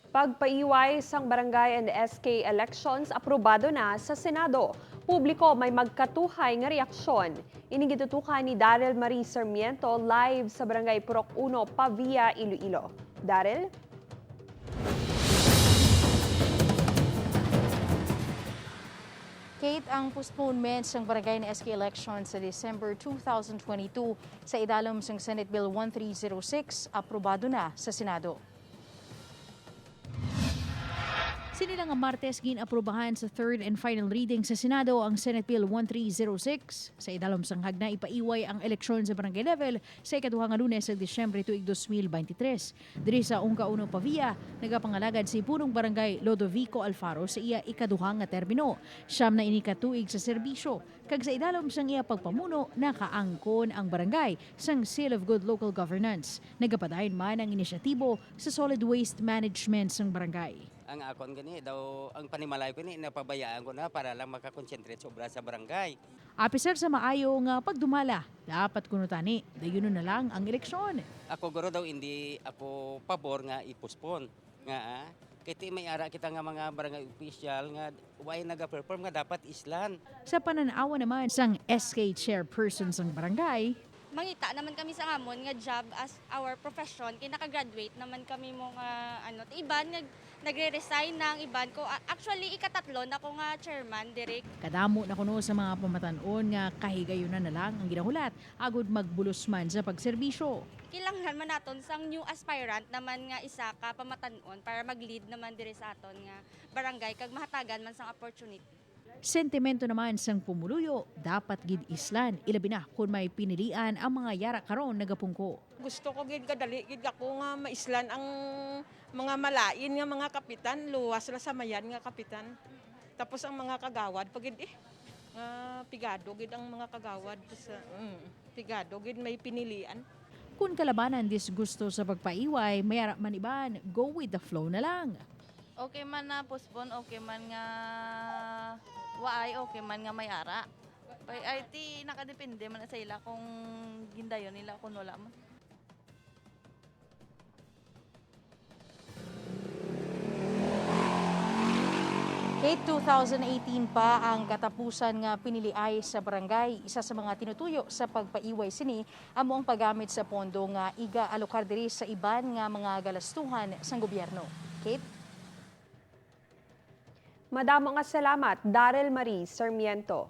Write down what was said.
Pagpaiway sang barangay and SK elections aprobado na sa Senado. Publiko may magkatuhay nga reaksyon. Ining gitutukan ni Daryl Marie Sarmiento live sa Barangay Purok 1, Pavia, Iloilo. Daryl? Kate, ang postponement sang barangay na SK election sa December 2022 sa idalom sang Senate Bill 1306 aprobado na sa Senado. Sinila nga Martes, gin-aprobahan sa third and final reading sa Senado ang Senate Bill 1306 sa idalom sang hagna ipaiway ang eleksyon sa barangay level sa ikaduha nga Lunes sa Disyembre tuig 2023. Diri sa Ungka Uno, Pavia, nagapangalagad si punong barangay Lodovico Alfaro sa iya ikaduha nga termino. 9 na ini ka tuig sa serbisyo. Kag sa idalom sang iya pagpamuno, nakaangkon ang barangay sang Seal of Good Local Governance. Nagapadayon man ang inisyatibo sa solid waste management sang barangay. Ang akon gani daw ang panimalay ko ni napabayaan ko na para lang makakonsentrate sobra sa barangay. Apisar sa maayo nga pagdumala, dapat kuno tani, dayunon na lang ang eleksyon. Ako guro daw hindi ako pabor nga i-postpone nga kay ti may ara kita nga mga barangay official nga way naga-perform nga dapat islan. Sa pananawa naman sang SK chairperson sang barangay, Mangita naman kami sa amon nga job as our profession kay nakagraduate naman kami mo nga ano, iban nagre-resign na ang iban ko. Actually, ikatatlo na ko nga chairman direk. Kadamo na kuno sa mga pamatan-on nga kahigayunan na lang ang ginahulat agud magbulos man sa pagserbisyo. Kailangan man naton sang new aspirant naman nga isa ka pamatan-on para mag-lead naman dire sa aton nga barangay kag mahatagan man sang opportunity. Sentimento naman sang pumuluyo, dapat gid islan, ilabi na kung may pinilian ang mga yara karon nagapungko. Gusto ko gid kadali gid ako nga maislan ang mga malain nga mga kapitan, luwas la sa mayan nga kapitan. Tapos ang mga kagawad pag gid nga pigado gid ang mga kagawad sa pigado gid may pinilian. Kung kalabanan disgusto sa pagpaiway, may ara man iban, go with the flow na lang. Okay man na postpone, okay man nga waay, okay man nga may ara. Pay ay ti nakadepende man na sa ila kung gindayon nila kung wala man. Kate, 2018 pa ang katapusan nga piniliay sa barangay. Isa sa mga tinutuyo sa pagpaiway sini amo ang paggamit sa pondo nga iga alokar diri sa iban nga mga galastuhan sang gobyerno. Kate? Madamo nga salamat, Daryl Marie Sarmiento.